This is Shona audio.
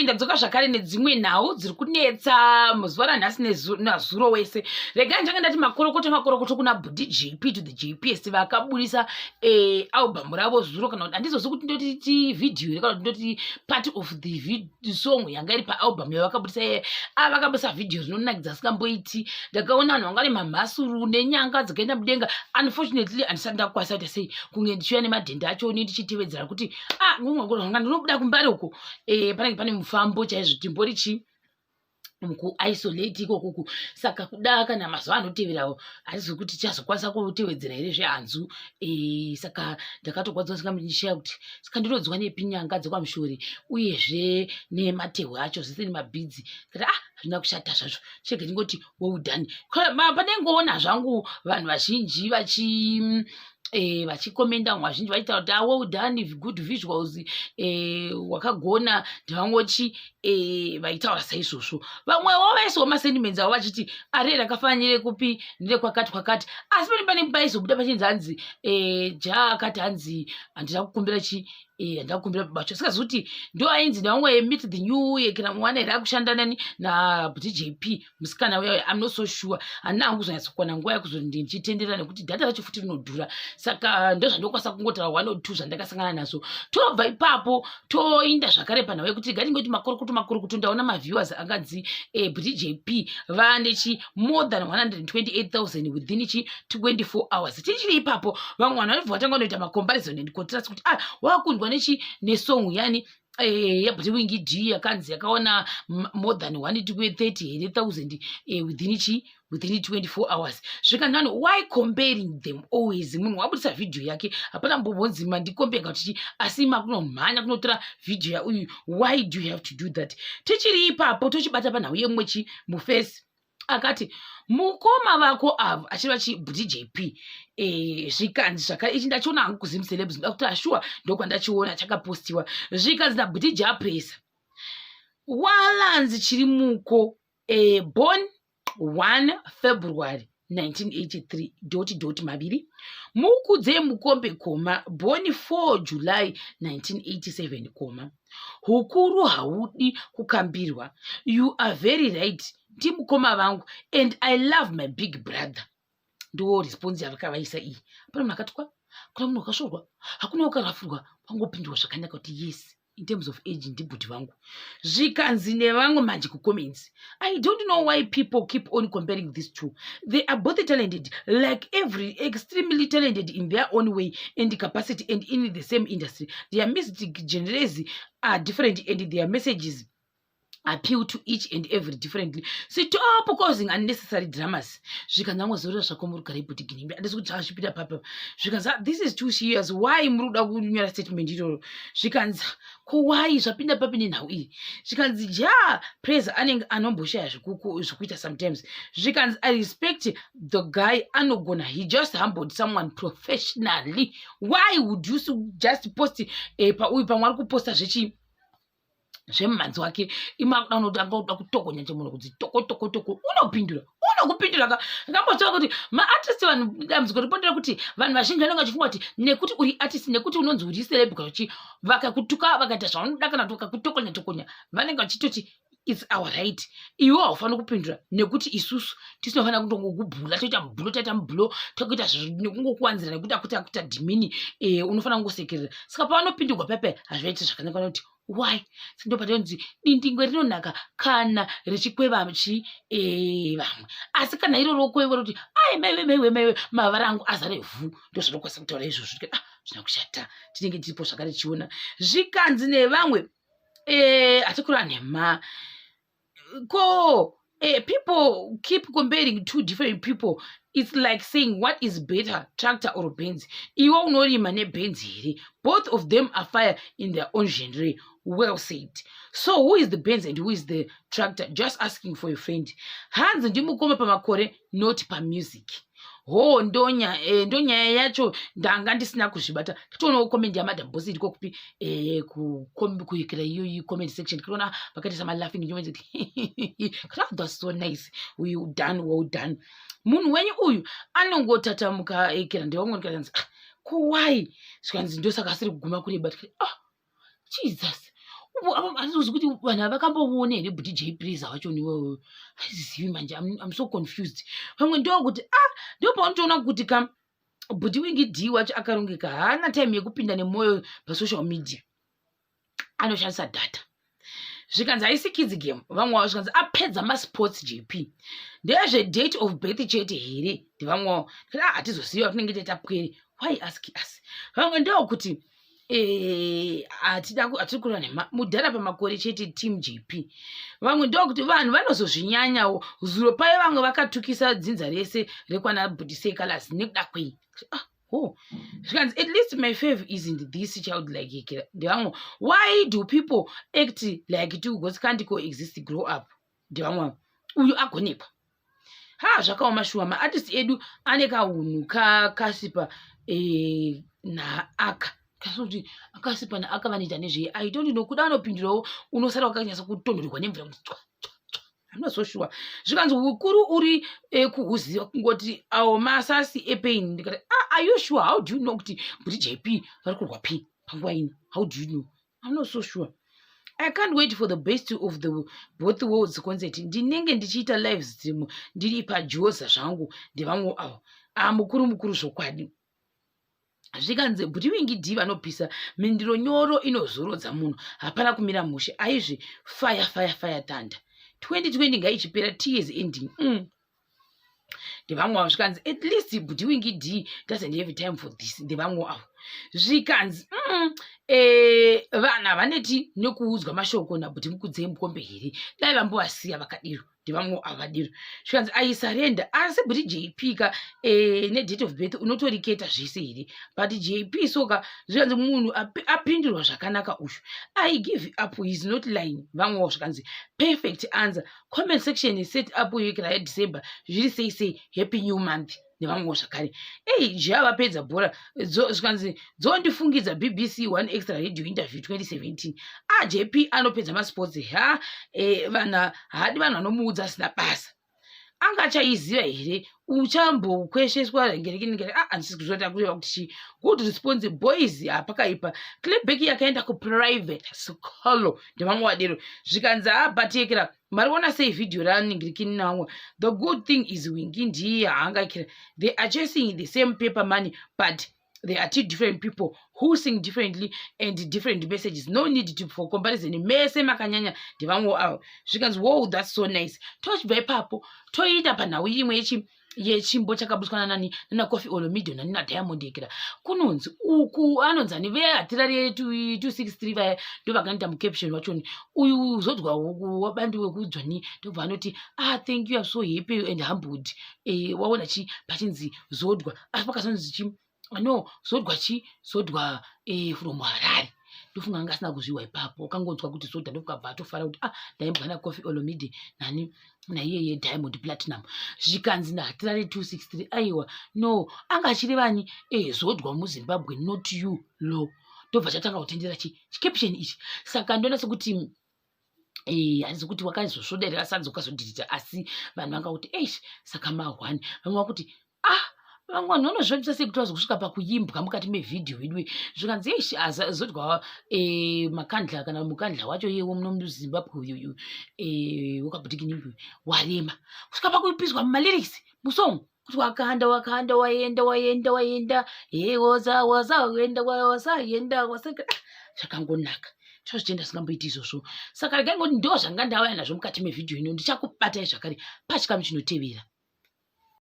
Ndadzoka zvakare nedzimwe nhau dziri kunetsa muzuva ranhasi nazuro wese. Regai ndanga ndati makorokoto makorokoto kuna Bhudhi JP to the JPS vakaburisa album ravo zuro, kana kuti handizozi kuti ndoti video here kana kuti ndoti part of the song yanga iri paalbum yavakabudisa. Vakabudisa video rinonakidza singamboiti. Ndakaona vanhu vanga nemamhasuru nenyanga dzakaenda mudenga. Unfortunately, handisati ndakukwanisa kuita sei kunge ndichiuya nemadhende acho ne ndichitevedzera kuti ah, nganga ndinobuda kuMbare uko, panenge pane mufambo chaizvo, timbori chii mukuisolate ikokuku. Saka kuda kana mazuva anoteverawo handizivi kuti tichazokwanisa kutevedzera here zvehanzu. Saka ndakatogwadziwa singamishaya kuti saka ndinodzwa nepi nyanga dzekwamushori uyezve nematehwe acho zvese nemabhidzi. Kati ah, hazvina kushata zvazvo, chege ndingoti well done. Panengoona zvangu vanhu vazhinji vachikomenda, vamwe vazhinji vachitaura kuti ah, well done, good visuals, wakagona, ndevamwechi vaitaura saizvozvo. Vamwewo vaisawo masentiments avo vachiti are rakafanire kupi nderekwakati kwakati, asi pane paizobuda pachinzi hanzi ja akati hanzi handina kukumbira chi handina kukumbira bacho, sikazi kuti ndo ainzi nevamwe meet the new kana mwana here akushanda nani naBhuti JP, musikana uya. I'm not so sure, handina hangu kuzonyatsokuwana nguva yekuzoti ndichitenderera nekuti data racho futi rinodhura. Saka ndozvandokwanisa kungotaura one or two zvandakasangana nazvo. Tobva ipapo toinda zvakare panhau yekuti ngatingoti makorokoto makorokoto. Ndaona maviewers anganzi Bhuti JP vanechi more than 128,000 within chi 24 hours. Tichiri ipapo, vamwe vanhu vanobva vatanga kunoita macomparison and contrast kuti ah, wakundwa nechi nesong yani yaBhuti Winky D yakanzi yakaona more than 130 here thousand within chi within 24 hours. Zvikanzi vanhu, why comparing them always? Munhu wabudisa vhidhiyo yake, hapana mbombonzi mandikombenga kuti asi makunomhanya kunotora vhidhiyo yauyu. Why do you have to do that? Tichiri ipapo, tochibata panhau yemwechi mufesi akati mukoma vako avo achireva chiBhuti JP. Zvikanzi zvakare ichi ndachiona hangu kuZim Celebs, ndoda kuti ashuwa ndokwandachiona chakapostiwa. Zvikanzi naBhuti Japresa walanzi chiri muko, born 1 February 1983 dot dot maviri, Mukudze Mukombe comma born 4 July 1987 comma hukuru haudi kukambirwa. You are very right, ndimukoma vangu and I love my big brother. Ndiwo response yavakavaisa iyi. Hapana munhu akatukwa, hakuna munhu wakasvorwa, hakuna wakarafurwa, vangopindurwa zvakanaka kuti yes, in terms of age ndibhuti vangu. Zvikanzi nevamwe manje kucomments, "I don't know why people keep on comparing these two. They are both talented, like every extremely talented in their own way and capacity and in the same industry. Their music genres are different and their messages appeal to each and every differently. Stop causing unnecessary dramas." Zvikanzi vamwe zorora zvako murugare Bhuti Ginimbi. Handisi kuti zvazvipinda papa. Zvikanzi, "Ah, this is too serious. Why muri kuda kunyora statement iroro?" Zvikanzi, "Ko why zvapinda papi nenhau iyi?" Zvikanzi, "Ja Praise anenge anomboshaya zvekuita sometimes." Zvikanzi, "I respect the guy, anogona. He just humbled someone professionally. Why would you just post pauyu pamwe ari kuposta zvechi zvemumhanzi wake imakuda unoti anga uda kutokonya chemunhu kuti toko toko toko?" Unopindura, unokupindura ka. Ndambotaura kuti maartist, vanhu, dambudziko ripondera kuti vanhu vazhinji vanenge vachifunga kuti nekuti uri artist, nekuti unonzi uri celeb kana kuti vakakutuka, vakaita zvavanoda kana kuti vakakutokonya tokonya, vanenge vachitoti it's our right. Iwe haufaniri kupindura nekuti isusu tisinofanira kutongokubhula, toita mubhulo, taita mubhulo, tokuita nekungokuwanzira nekuti akuti akuita dhimini, unofanira kungosekerera. Saka pavanopindurwa pepe hazvivaiti zvakanaka nekuti why? Ndo patinonzi dindingwe rinonaka kana richikweva chi vamwe, asi kana iro rokweva roti ai maiwe maiwe maiwe, mavara angu azare vhu. Ndo zvinokwanisa kutaura izvozvo. Ah, zvina kushata, tinenge tiripo zvakare tichiona. Zvikanzi nevamwe, hatikura nhema ko, people keep comparing two different people. It's like saying what is better, tractor or Benz? Iwe unorima neBenz here? Both of them are fire in their own genre. Well said. So who is the Benz and who is the tractor? Just asking for a friend. Hanzi ndimukoma pamakore, not pamusic. Ho, ndonyaya yacho ndanga ndisina kuzvibata. Totoonawo comment yaMadam Boss iriko kupi, kuikira iyoyi comment section. Tinoona vakaita samalaughing comments kuti that's so nice, we done, well done. Munhu wenyu uyu anongotatamuka ekera ndevamwe. Kanzi, ah, ko why? Zvikanzi ndosaka asiri kuguma kureba. Tikati ah, Jesus. Handizozi kuti vanhu ava vakambomuona here Bhuti J Praiser wacho niwewe. Handizivi manje, I'm so confused. Vamwe ndokuti ah, ndopaunotoona kuti ka Bhuti Winky D wacho akarongeka, haana time yekupinda nemwoyo pasocial media, anoshandisa data. Zvikanzi haisi kids game. Vamwe zvikanzi apedza masports JP, ndezve date of birth chete here? Ndevamwewo. Ah, hatizoziva, tinenge taita pwere, why ask us? Vamwe ndokuti hatida, hatiri kureva nhema, mudhara pamakore chete, team JP. Vamwe ndokuti vanhu vanozozvinyanyawo, zuro pai vamwe vakatukisa dzinza rese rekwana Bhuti Seh Calaz nekuda kwei? Ah, oh, zvikanzi at least my fave isn't this child like. Ndevamwe. Why do people act like two gods can't coexist? Grow up. Ndevamwe. Uyu agonekwa. Ha, zvakaoma shuwa. Maartist edu ane kahunhu kakasipa naaka kasoti akasipa naaka vanoita nezvei? I don't know. Kuda anopindurawo, unosara wakanyatsa kutonhorerwa nemvura kuti tswa tswa tswa. I'm not so sure. Zvikanzi ukuru uri kuhuziva kungoti awo masasi epain. Ndikati, ah, are you sure? How do you know kuti Bhuti JP vari kurwa pain panguva ino? How do you know? I'm not so sure. I can't wait for the Best of the Both Worlds concert. Ndinenge ndichiita live stream ndiri pajoza zvangu. Ndevamwe avo. Ah, mukuru mukuru zvokwadi. Zvikanzi Bhuti Winky D vanopisa mindiro nyoro inozorodza munhu, hapana kumira mushe. Aizvi fire fire fire thunder. 2020 ngaichipera, tears ending. Ndevamwe avo. Zvikanzi at least Bhuti Winky D doesn't have time for this. Ndevamwe avo. Zvikanzi vanhu havaneti nekuudzwa mashoko naBhuti Mukudzei Mukombe here? Dai vambovasiya vakadiro. Ndevamwe avo vadiro. Zvikanzi aisarenda asi Bhuti JP ka nedate of birth unotoriketa zvese here? But JP soka. Zvikanzi munhu apindurwa zvakanaka uyu. I give up, he is not lying. Vamwewo zvikanzi perfect answer. Comment section set up yekera yaDecember zviri sei sei. Happy new month nevamwewo zvakare. Ei, jia vapedza bhora. Zvikanzi dzondifungidza BBC One Extra radio interview 2017. AJP anopedza masports. Ha, vanhu haadi vanhu vanomuudza asina basa. Anga achaiziva here? Uchambokwesheswa ngerekiningere. Ah, handisi kuzvota kureva kuti chii. Good response, boys. Hapakaipa. Clapback yakaenda kuprivate school. Ndevamwe vadero. Zvikanzi abatekera mariona sei vhidhiyo raningirikini namwe. The good thing is Winky ndiye haangakira. They are chasing the same paper money, but they are two different people who sing differently and different messages. No need to for comparison. Mese makanyanya. Ndevamwe avo. Zvikanzi wow, that's so nice. Tochibva ipapo toita panhau imwe yechimbo chakabudiswa nanani, nana Koffi Olomide nani naDiamond ekera. Kunonzi uku anonzi ani, veHatirari 263 vaya ndo vakanoita mucaption wachoni uyu Zodwa wabandi wekudzvani. Ndobva anoti, ah, thank you, I'm so happy and humbled. Waona chi pachinzi Zodwa, asi pakazonzi chi no Zodwa chi Zodwa from Harare. Ndofunga anga asina kuzviwa ipapo, wakangonzwa kuti Zodwa, ndokabva atofara kuti ah, ndaimbwa naKoffi Olomide nani naiyeye Diamond Platinum. Zvikanzi naHatirari 263, aiwa no, anga achirevani Zodwa muZimbabwe, not you lo. Ndobva chatanga kutendera chi chicaption ichi. Saka ndoona sekuti hanzi kuti wakazosvoderera sadza ukazodhirita, asi vanhu vanga kuti eish, saka mahwani. Vamwe vakuti ah, vamwe vanhu vanozvifambisa sei kuti vazosvika pakuimbwa mukati mevhidhiyo yedu? Zvikanzi eish, Zodwa makandla kana mukandla wacho iyewo muno muZimbabwe uyuyu wakabhutikini warema kusvika pakupiswa mumalyrics musong kuti wakanda wakanda waenda waenda waenda he woza waza waenda wasaenda wasa. Zvakangonaka, tozvitenda singamboiti izvozvo. Saka regai ngoti ndo zvanga ndauya nazvo mukati mevhidhiyo ino. Ndichakubatai zvakare pachikamu chinotevera.